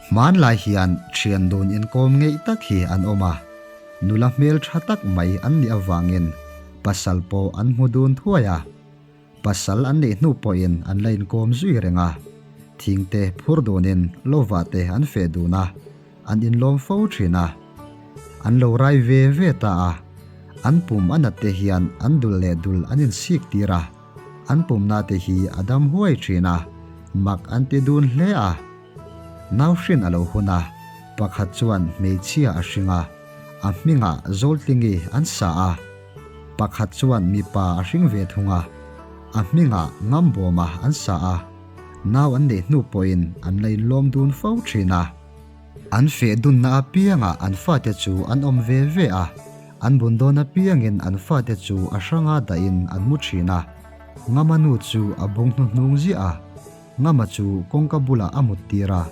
Hmanlai hian thian dun inkawm ngeih tak hi an awm a, nula hmeltha tak mai an nih avangin pasal pawh an hmu dun thuai a. Pasal an neih hnu pawhin an la inkawm zui reng a, thingte phur dunin lovah te an feh dun a, an inlawm fo thin a. An lo rai ve ve ta a, an pum a nat te hian an dul leh dul an insik tir a, an pumna te hi a dam huai thin a, mak an ti dun hle a. Nau hrin a lo hun a, pakhat chuan hmeichhia a hring a, a hmingah Zawltlingi an sa a. Pakhat chuan mipa a hring ve thung a, a hmingah Ngambawma an sa a, nau an neih hnu pawhin an la inlawm dun fo thin a. An feh dunna apiangah an fate chu an awm ve ve a, an bun dawn apiangin an fate chu a hranga dahin an mu thin a. Ngama nu chu a bung hnuhnung ziah a, Ngama chu kawngka bulah a mut tir a,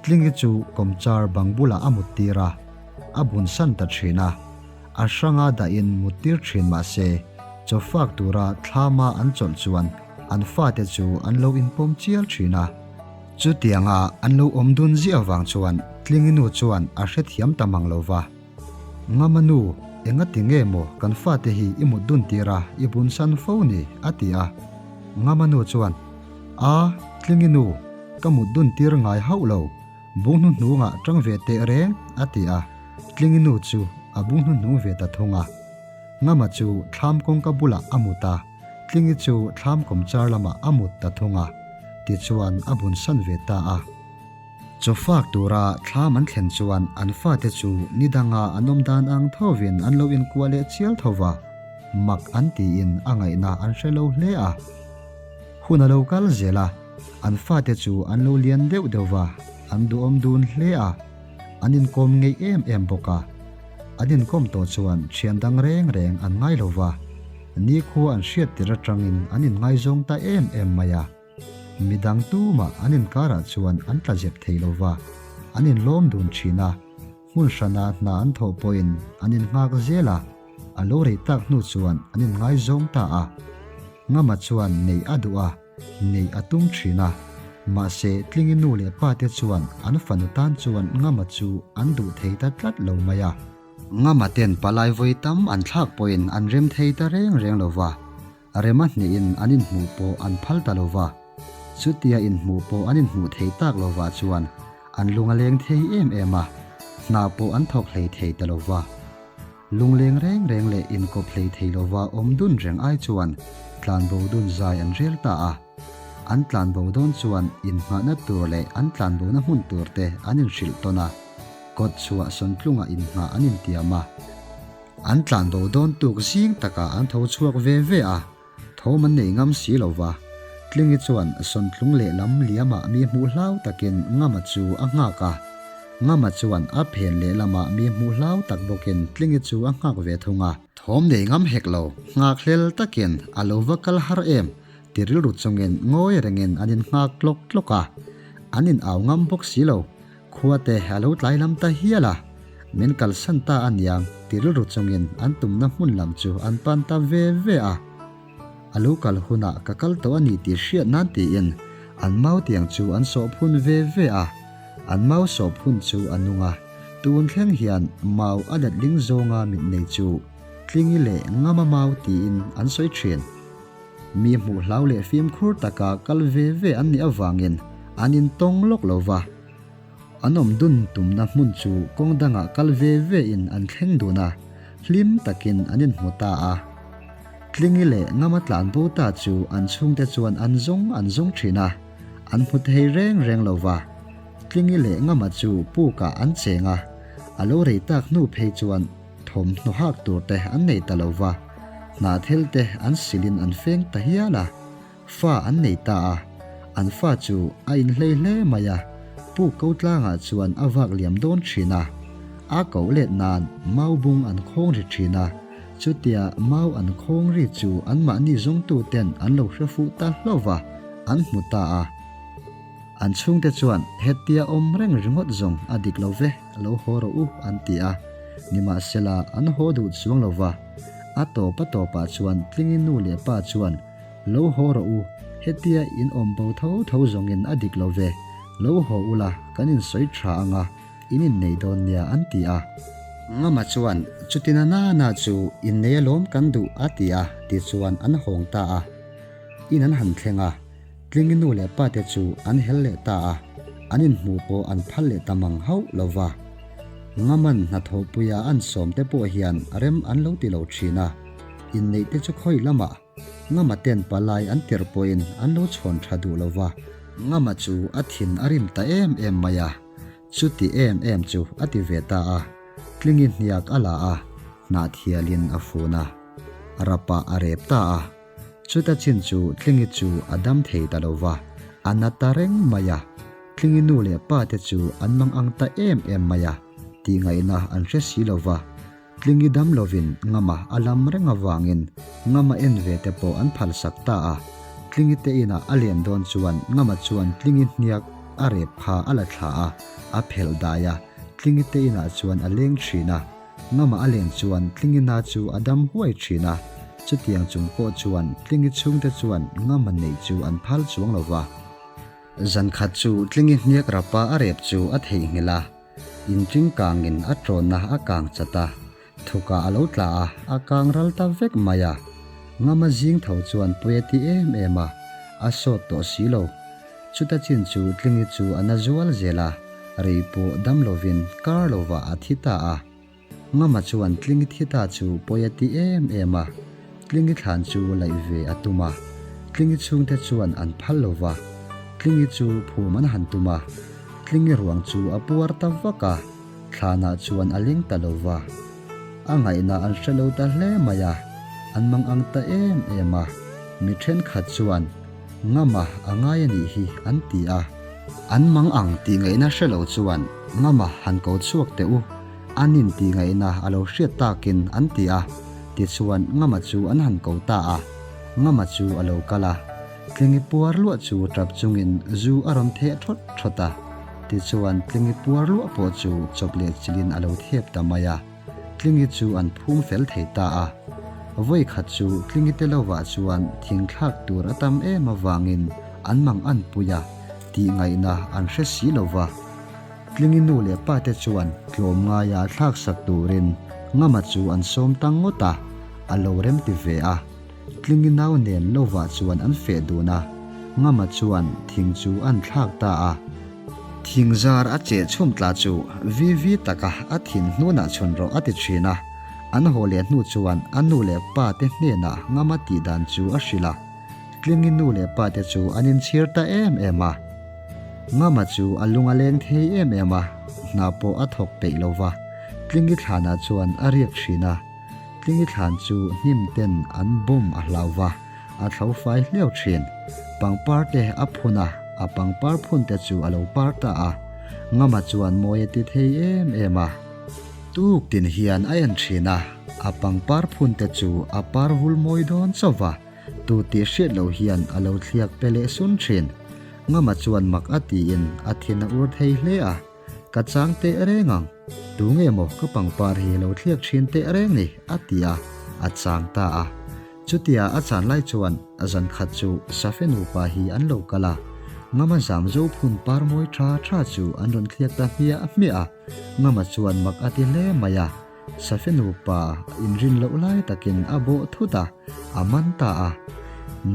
Tlingi chu kawmchar bang bulah a mut tir a, a bun san ta thin a. A hranga dahin mut tir thin mah se, chaw fak tura thlama an chawlh chuan an fate chu an lo inpawm chial thin a. Chutianga an lo awm dun ziah avang chuan Tlingi nu chuan a hrethiam ta mang lo va. Ngama nu, engati nge maw kan fate hi i mut dun tir a, i bun san fo ni? a ti a. Ngama nu chuan, A, Tlingi nu, ka mut dun tir ngai hauh lo, bung hnuhnungah tang ve teh reng, a ti a. Tlingi nu chu a bung hnuhnung ve ta thung a. Ngama chu thlam kawngka bulah a mut a, Tlingi chu thlam kawmchar lamah a mut ta thung a. Tichuan a bun san ve ta a. Chaw fak tura thlam an thlen chuan an fate chu ni danga an awm dan ang thovin an lo inkuah leh chial tho va, mak an tiin a ngaihna an hre lo hle a. Hun a lo kal zel a, an fate chu an lo lian deuh deuh va, an duhawm dun hle a, an inkawm ngeih em em bawk a. An inkawm tawh chuan thian dang reng reng an ngai lo va, nikhua an hriat tir atangin an inngaizawng ta em em mai a. Midang tumah an inkarah chuan an tla zep thei lo va, an inlawm dun thin a, hmun hrana hna an thawh pawhin an innghak zel a, a lo rei tak hnu chuan an inngaizawng ta a. Ngama chuan neih a duh a, neih a tum thin a, mahse Tlingi nu leh pa te chuan an fanu tan chuan Ngama chu an duh thei ta tlat lo mai a. Ngama ten palai vawi tam an thlak pawhin an rem thei ta reng reng lo va, Rema hnihin an inhmuh pawh an phal ta lo va, chutia inhmuh pawh an inhmuh thei tak lo vah chuan an lung a leng thei em em a, hna pawh an thawk hlei thei ta lo va. Lungleng reng reng leh inkawp hlei thei lo va awm dun reng ai chuan tlanbo dun zai an rel ta a. An tlanbo dawn chuan inngahna tur leh an tlanbona hmun tur te an inhrilh tawn a, kawt chhuah sawntlungah inngah an intiam a. An tlan bo dawn tuk zing takah an tho chhuak ve ve a, thawm an nei ngam si lo va. Tlingi chuan sawntlung lehlam liamah mi hmuh hlau takin Ngama chu a nghak a. Ngama chuan a phen lehlamah mi hmuh hlau tak bawkin Tlingi chu a nghak ve thung a. Thawm nei ngam hek lo, nghak hlel takin a lo va kal har em ti rilru chungin ngawi rengin an innghak tlawk tlawk a. An in au ngam bawk si lo, Khuate a lo tlai lam ta hial a, min kalsan ta a niang ti rilru chungin an tumna hmun lam chu an pan ta ve ve a. A lo kal hunah ka kal tawh a ni tih hriat nan tiin an mau tiang chu an sawh phun ve ve a. An mau sawh phun chu a nung a, tun thleng hian mau a letling zawnga mit nei chu Tlingi leh Ngama mau tiin an sawi thin. Mi hmuh hlau leh fimkhur taka kal ve ve an nih avangin an intawng lawk lo va. An awm dun tumna hmun chu kawng dangah kal ve ve in an thleng dun a, hlim takin an inhmu ta a. Tlingi leh Ngama tlan bo ta chu an chhungte chuan an zawng an zawng thin a, an hmu thei reng reng lo va. Tlingi leh Ngama chu pukah an cheng a, a lo rei tak hnu phei chuan Thawmhnaw hak tur te an nei ta lo va, hnahthel te an silin an feng ta hial a, fa an nei ta a, an fa chu a inhlei hle mai a, puk ko tlangah chuan a vak liam dawn thin a, a koh let nan mau bung an khawng ri thin a, chutia mau an khawng ri chu anmahni zawngtu ten an lo hre fuh ta hlauh va, an hmu ta a. An chhungte chuan hetia awm reng ringawt zawng a dik lo ve, lo haw rawh u an ti a. Nimahsela an haw duh chuang lo va. A tawp a tawpah chuan Tlingi nu leh pa chuan, Lo haw rawh u, hetia in awm bo tho tho zawngin a dik lo ve, Lo haw ula, kan insawi tha anga, in innei dawn nia an ti a. Ngama chuan, Chutina nana chu innei alawm kan duh a ti a, tichuan an hawng ta a. In an han thleng a, Tlingi nu leh pa te chu an hel leh ta a, an inhmuh pawh an phal leh ta mang hauh lo va. Ngaman hnathawhpuia an sawm te pawh hian rem an lo ti lo thin a, inneih te chu khawi lamah Ngama ten palai an tirh pawhin an lo chhawn tha duh lo va. Ngama chu a thin a rim ta em em mai a, chuti em em chu a ti ve ta a, Tlingi hniak a la a, hnahthialin a fun a, rapah a rep ta a. Chuta chin chu Tlingi chu a dam thei ta lo va, a na ta reng mai a. Tlingi nu leh pa te chu an mang ang ta em em mai a, tihngaihna an hre si lo va. Tlingi dam lovin Ngama a lam reng avangin Ngama en ve te pawh an phalsak ta a. Tlingi te inah a len dawn chuan Ngama chuan Tlingi hniak a rep kha a la thla a, a phelh dai a, Tlingi te inah chuan a leng thin a. Ngama a len chuan Tlingina chu a dam huai thin a, chutiang chung pawh chuan Tlingi chhungte chuan Ngama neih chu an phal chuang lo va. Zan khat chu Tlingi hniak rapa a rep chu a theihnghilh a, inṭing kangin a ṭawnna a kang chat a, thukah a lo tla a, a kang ral ta vek mai a. Ngama zing tho chuan pawi a ti em em a, a sawt tawh si lo. Chuta chin chu Tlingi chu a na zual zel a, rei pawh dam lovin kar lovah a thi ta a. Ngama chuan Tlingi thi ta chu pawi a ti em em a, Tlingi thlan chu laih ve a tum a. Tlingi chhungte chuan an phal lo va, Tlingi chu phum an han tum a. Tlingi ruang chu a puar ta vak a, thlanah chuan a leng ta lo va. A ngaihna an hre lo ta hle mai a, an mang ang ta em em a. Mi thenkhat chuan Ngama a ngai a nih hi an ti a. An mang ang tih ngaihna hre lo chuan Ngama han ko chhuak teh u, an in tih ngaihna a lo hriat takin an ti a. Tichuan Ngama chu an han ko ta a. Ngama chu a lo kal a. Tlingi puar luah chu tap chungin zu a rawn theh thawt thawt a. Tichuan Tlingi puar luah pawh chu chawp leh chilhin a lo thep ta mai a. Tlingi chu an phum fel thei ta a. Vawi khat chu Tlingi te lovah chuan thing thlak tur a tam em avangin an mang an pui a, tih ngaihna an hre si lo va. Tlingi nu leh pa te chuan tlawm ngaia thlak sak turin Ngama chu an sawm tang ngawt a, a lo rem ti ve a. Tlingi nau nen lovah chuan an feh dun a, Ngama chuan thing chu an thlak ta a. Thing zar a cheh chhum tla chu vi vi taka a thin hnunah chhun rawh a ti thin a. An haw leh hnu chuan a nu leh pa te hnenah Ngama tih dan chu a hrilh a. Tlingi nu leh pa te chu an inchhir ta em em a. Ngama chu a lung a leng thei em em a, hna pawh a thawk peih lo va. Tlingi thlanah chuan a riak thin a. Tlingi thlan chu hnim ten an bawm a hlau va, a thlo fai hliau thin. Pangpar te a phun a, a pangpar phun te chu a lo par ta a. Ngama chuan mawi a ti thei em em a. Tuk tin hian a en thin a, a pangpar phun te chu a par vul mawi dawn chauh va, tu tih hriat loh hian a lo thliak pe leh sun thin. Ngama chuan mak a tiin a thin a ur thei hle a. Ka chang teh reng ang, tu nge maw ka pangpar hi lo thliak thin teh reng ni? a ti a, a chang ta a. Chutia a chan lai chuan zan khat chu Safe nupa hi an lo kal a, Ngama zam zo phun par mawi tha tha chu an rawn thliak ta hmiah hmiah a, Ngama chuan mak a ti hle mai a. Safe nupa inrin loh lai takin a bawh thut a, a man ta a.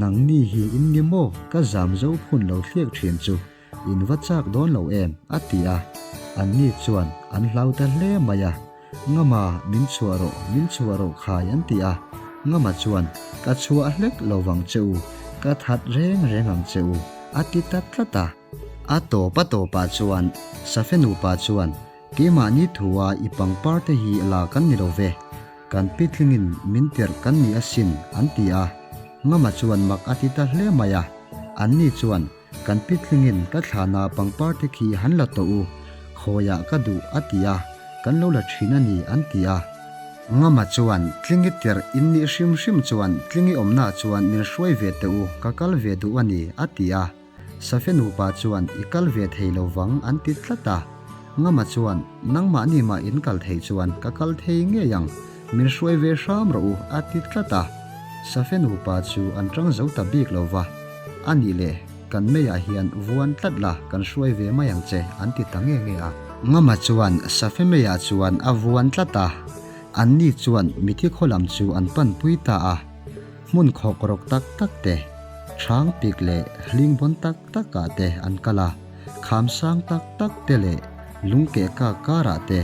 Nangni hi in ni maw ka zam zo phun lo thliak thin chu? In va chak dawn lo em? a ti a. Anni chuan an hlau ta hle mai a. Ngama, min chhuah rawh, min chhuah rawh khai an ti a. Ngama chuan, Ka chhuah hlek lo vang che u, ka that reng reng ang che u, a ti ta tlat a. A tawp a tawpah chuan Safe nupa chuan, Keimahni thua i pangpar te hi la kan ni lo ve, kan pitlingin min tirh kan ni asin, an ti a. Ngama chuan mak a ti ta hle mai a. Anni chuan, Kan pitlingin ka thlana pangpar te khi han la tawh u, khawiah ka duh a ti a, kan lo la thin a ni an ti a. Ngama chuan tlingi tirh in nih hrim hrim chuan tlingi awmnaah chuan min hruai ve teh u, ka kal ve duh a ni a ti a. Safe nupa chuan i kal ve thei lo vang an ti tlat a. Ngama chuan nangmahni mah in kal thei chuan ka kal thei ngei ang, min hruai ve hram rawh u a ti tlat a. Safe nupa chu an tang zo ta bik lo va. A nih le, kan meiah hian vuan tlat la, kan hruai ve mai ang che, an ti ta nge nge a. Ngama chuan Safe meiah chuan a vuan tlat a, anni chuan mithi khaw lam chu an panpui ta a. Hmun khawk rawk tak tak te, hrang pik leh hling bawn tak takah te an kal a, kham sang tak tak te leh lungkeh kak karah te,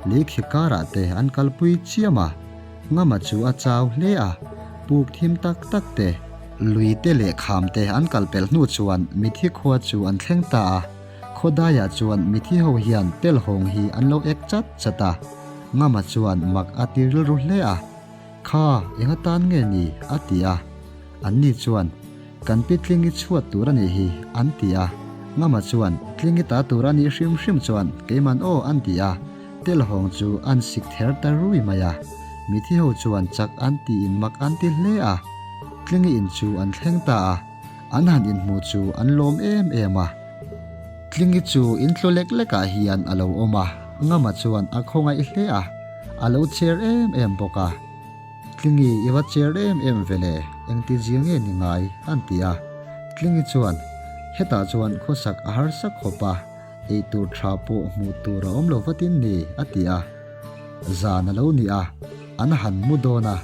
leikhi karah te an kalpui chiam a. Ngama chu a chau hle a, puk thim tak tak te, lui te leh kham te an kal pelh hnu chuan mithi khua chu an thleng ta a, khawdaiah chuan mithi ho hian telhawng hi an lo ek chat chat a, Ngama chuan mak a ti rilru hle a. Kha, eng atan nge ni? a ti a. Anni chuan, Kan pi Tlingi chhuat tur a nih hi, an ti a. Ngama chuan, Tlingi ta tur a nih hrim hrim chuan keiman aw an ti a. Telhawng chu an sik ther ta rui mai a. Mithi ho chuan chak an tiin mak an ti hle a. Tlingi in chu an thleng ta a. An han inhmu chu an lawm em em a. Tlingi chu in tlu lek lekah hian a lo awm a, Ngama chuan a khawngaih hle a, a lo cher em em bawk a. Tlingi i va cher em em ve le, engti zia nge ni ngai? an ti a. Tlingi chuan, Hetah chuan khawsak a harsa khawp a, eitur tha pawh hmuh tur a awm lo vatin ni, a ti a. Zan a lo ni a, an han mu dawn a,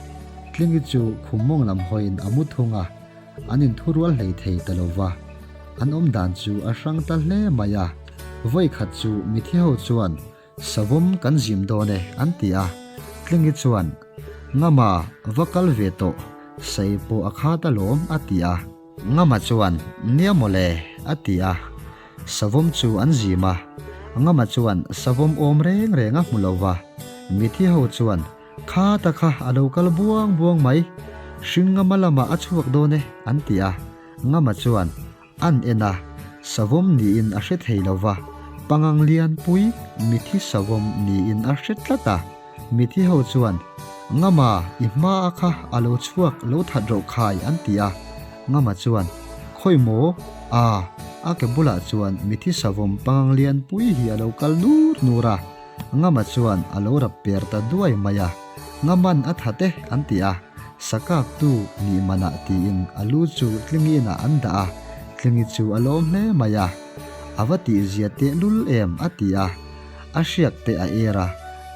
Tlingi chu khum mawng lam hawiin a mu thung a. An inthurual hlei thei ta lo va, an awm dan chu a hrang ta hle mai a. Vawi khat chu mithi ho chuan, Savawm kan zim dawn e, an ti a. Tlingi chuan, Ngama, va kal ve tawh, sei pawh a khat alawm, a ti a. Ngama chuan, Nia mawle, a ti a. Savawm chu an zim a. Ngama chuan savawm awm reng reng a hmu lo va. Mithi ho chuan, Kha ta kha a lo kal buang buang mai, Hringngama lamah a chhuak dawn e, an ti a. Ngama chuan an en a, savawm niin a hre thei lo va, pangang lianpui mithi savawm niin a hre tlat a. Mithi ho chuan, Ngama, i hma a kha a lo chhuak lo that roh khai, an ti a. Ngama chuan, Khawi maw? A, a ke bulah chuan mithi savawm pangang lianpui hi a lo kal nur nur a. Ngama chuan a lo rap per ta duai mai a, Ngaman a that e an ti a, sakak tu nih manah tiin a lu chu Tlingiinah an dah a, Tlingi chu a lawm hle mai a, A va tihzia tehlul em a ti a, a hriak te a er a,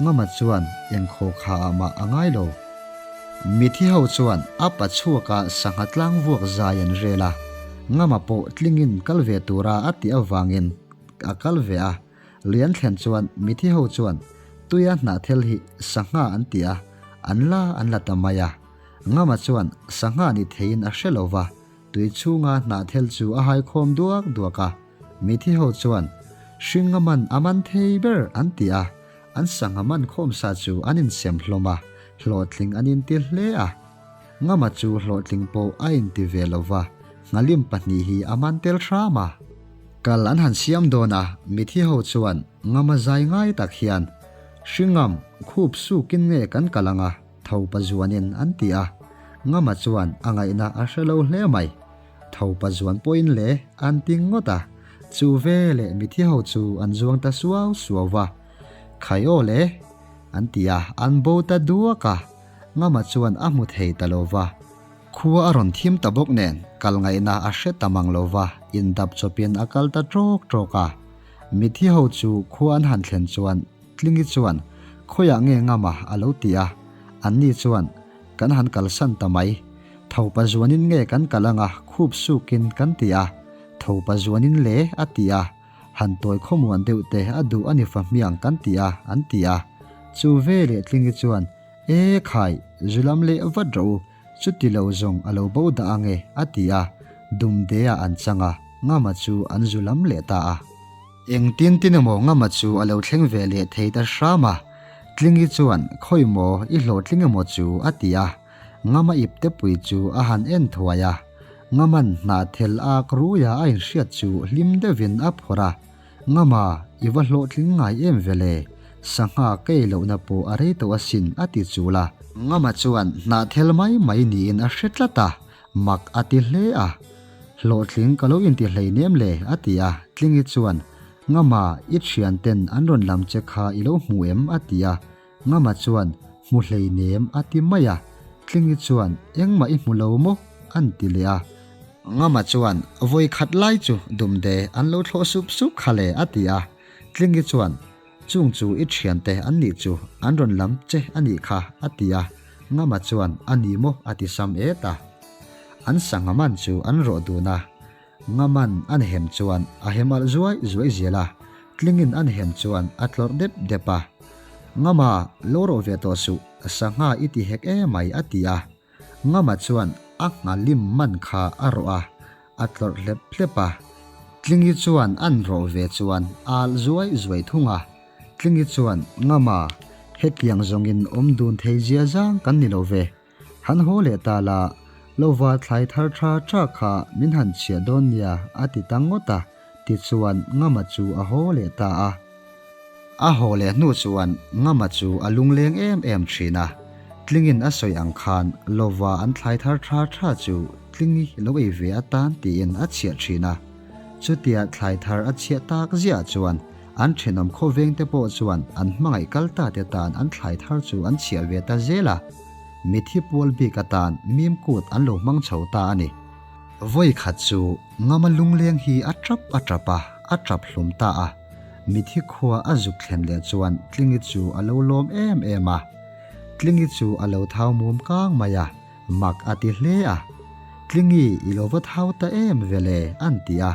Ngama chuan eng khaw kha ah mah a ngai lo. Mithi ho chuan a pa chhuaka sangha tlang vuak zai an rel a, Ngama pawh Tlingin kal ve tura a tih avangin a kal ve a, Lian thlen chuan mithi ho chuan tuia hnahthel hi sangha an ti a, an la an la ta mai a. Ngama chuan sangha ni theiin a hre lo va, tui chhunga hnahthel chu a haikhawm duak duak a. Mithi ho chuan hringa man a man thei ber an ti a, an sangha man khawm sa chu an insem hlawm a, hlawhtling an inti hle a. Ngama chu hlawhtling pawh a inti ve lo va, nghalim pahnih hi a man tel hram a. Kal an han siam dawn a, mithi ho chuan ngama zai ngai tak hian, Hringam, khup sukin nge kan kal ang a, Thopa zuanin an ti a. Ngama chuan a ngaihna a hre lo hle mai. Thopa zuan pawhin le an ti ngawt a, chu veleh mithi ho chu an zuang ta suau suau va. Khai aw le, an ti a, an bo ta duak a. Ngama chuan a hmu thei ta lo va. Khua a rawn thim ta bawk nen kal ngaihna a hre ta mang lo va, indap chawpin a kal ta ṭawk ṭawk a. Mithi ho chu khua an han thlen chuan Tlingi chuan, Khawiah nge Ngama a lo ti a. Anni chuan, Kan han kalsan ta mai. Thopa zuanin nge kan kal anga khup sukin kan ti a. Thopa zuanin le a ti a. Han tawi khawmuan deuh te a duh a ni fa hmiang kan ti a, an ti a. Chu veleh Tlingi chuan, E khai, zu lam leh vat rawh u, chuti lo zawng a lo bo dah ang e, a ti a, Dumdea an chang a, Ngama chu an zu lam leh ta a. Engtin tin emaw Ngama chu a lo thleng ve leh thei ta hram a, Tlingi chuan, Khawi maw, i hlawhtling emaw chu, a ti a, Ngama ipte pui chu a han en thuai a, Ngaman hnahthel ak ruia a inhriat chu hlim deuhin a phawrh a, Ngama, i va hlawhtling ngai em ve le? Sangha ka ei lohna pawh a rei tawh asin, a ti chul a. Ngama chuan hnahthel mai mai niin a hre tlat a, mak a ti hle a. Hlawhtling ka lo inti hleinem le, a ti a. Tlingi chuan, Ngama, i thianten an rawn lam che kha i lo hmu em? a ti a. Ngama chuan, Hmu hleinem, a ti mai a. Tlingi chuan, Engmah i hmu lo maw? an ti leh a. Ngama chuan, Vawi khat lai chu dumde an lo thlawh sup sup kha le a ti a. Tlingi chuan, Chung chu i thiante an nih chu, an rawn lam che a nih kha a ti a. Ngama chuan, A ni maw a ti sam et a. An sangha man chu an rawh dun a. Ngaman an hem chuan a hem alh zuai zuai zel a, tlingin an hem chuan a tlawrh dep dep a. Ngama, lo rawh ve tawh suh, sangha i ti hek emai a ti a. Ngama chuan a nghalim man kha a rawh a, a tlawrh hlep hlep a. Tlingi chuan an rawh ve chuan a alh zuai zuai thung a. Tlingi chuan, Ngama, hetiang zawngin awm dun thei zia zang kan ni lo ve. Han haw leh ta la, lova thlai thar tha tha kha min han chhiah dawn nia a ti ta ngawt a, tichuan Ngama chu a haw leh ta a. A haw leh hnu chuan Ngama chu a lungleng em em thin a, Tlingin a sawi ang khan lova an thlai thar tha tha chu Tlingi lo ei ve atan tiin a chhiah thin a. Chutia thlai thar a chhiah tak ziah chuan an thenawm khawveng te pawh chuan an hmangaih kal ta te tan an thlai thar chu an chhiah ve ta zel a, mithi pual bik atan mim kut an lo hmang chho ta a ni. Vawi khat chu Ngama lungleng hi a tap a tap a, a tap hlum ta a. Mithi khua a zuk thlen leh chuan Tlingi chu a lo lawm em em a. Tlingi chu a lo thau mum kang mai a, mak a ti hle a. Tlingi i lo va thau ta em ve le an ti a.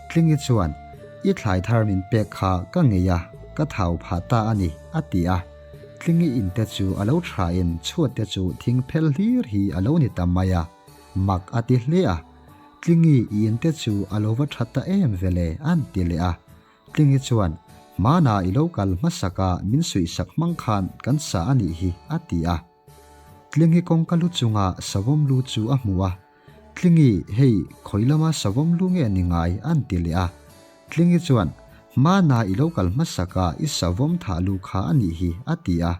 Tlingi chuan, I thlai thar min pek kha ka ngei a, ka thau phah ta a ni, a ti a. Tlingi in te chu a lo tha in chhuat te chu thing phel hlir hi a lo ni ta mai a, mak a ti hle a. Tlingi i in te chu a lo va tha ta em ve le an ti leh a. Tlingi chuan, Hmana i lo kal hmasak a min suihsak hmang khan kan sa a nih hi, a ti a. Tlingi kawngka lu chunga savawm lu chu a hmu a, Tlingi, hei, khawi lama savawm lu nge ni ngai? an ti leh a. Tlingi chuan, Hmana i lo kal hmasak a i savawm thah lu kha a nih hi, a ti a.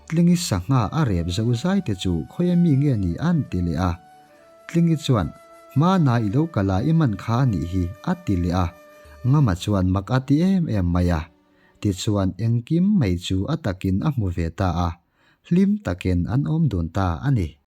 Tlingi sangha a rep zo zai te chu khawi a mi nge ni? an ti leh a. Tlingi chuan, Hmana i lo kal a i man kha a nih hi, a ti leh a. Ngama chuan mak a ti em em mai a. Tichuan engkim mai chu a takin a hmu ve ta a. Hlim takin an awm dun ta a ni.